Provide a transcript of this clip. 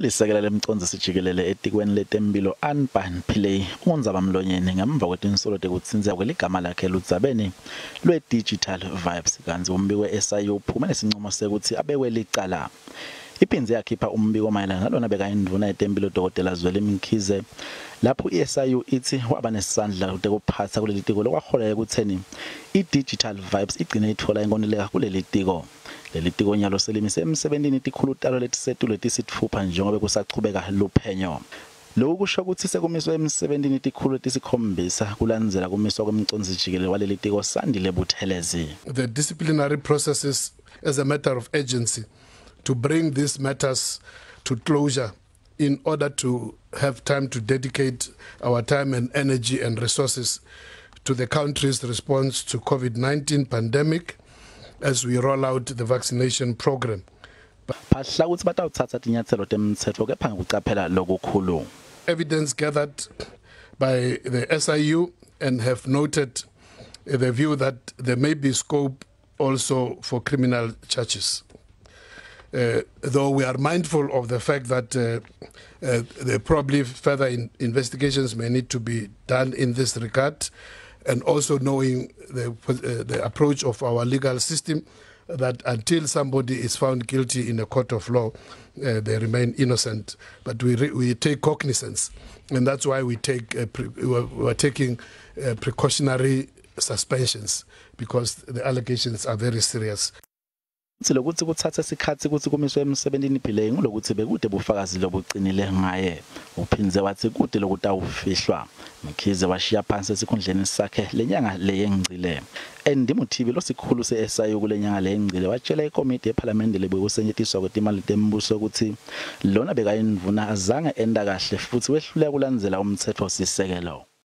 Lisekela lemcondzisi jikelele etikweni letemphilo Anban Pillay ungundzabamlonyeni ngemva kwetinsolo tekutsintseka kweligama lakhe eludzabeni lwe-Digital Vibes, kantsi umbiko we-SIU uphume nesincumo sekutsi abekwe licala. Iphindze yakhipha umbiko mayelana nalona bekayindvuna yetemphilo Dr. Zweli Mkhize, lapho i-SIU itsi waba nesandla tekuphatsa kuleli tiko lokwaholela ekutseni i-Digital Vibes igcine itfola inkontileka kuleli tiko. Leli tiko nyalo selimise emsebentini tikhulu talo letisetulu letisitfupha njengobe kusachubeka luphenyo. Lokhu kusho ukuthi sekumiswe emsebentini tikhulu letisikhombisa kulandzela kumiswa kwemcondzisi jikelele waleli tiko Sandile Buthelezi. The disciplinary processes as a matter of urgency to bring these matters to closure in order to have time to dedicate our time and energy and resources to the country's response to COVID-19 pandemic as we roll out the vaccination program. Phahla kutsi batawutsatsa tinyatselo temtsetfo kepha ngekucaphela lokukhulu. Evidence gathered by the SIU and have noted the view that there may be scope also for criminal charges. Though we are mindful of the fact that there probably further investigations may need to be done in this regard, and also knowing the approach of our legal system, that until somebody is found guilty in a court of law, they remain innocent. But we take cognizance, and that's why we are taking precautionary suspensions, because the allegations are very serious. Kutsi lokutsi kutsatsa sikhatsi kutsi kumiswe emsebentini Pillay ngulokuthi bekude bufakazi lobucinile ngaye. Uphindze watsi kute lokutawufihlwa. Mkhize washiya phansi esikhundleni sakhe lenyanga leyengcile. Andy Mothibi losikhulu se-SIU kulenyanga leyengcile watshela ikomiti yephalamende lebekusetjentiswa kwetimali tembuso kutsi lona bekayindvuna azange enta kahle futsi wehluleka kulandzela umtsetfo sisekelo.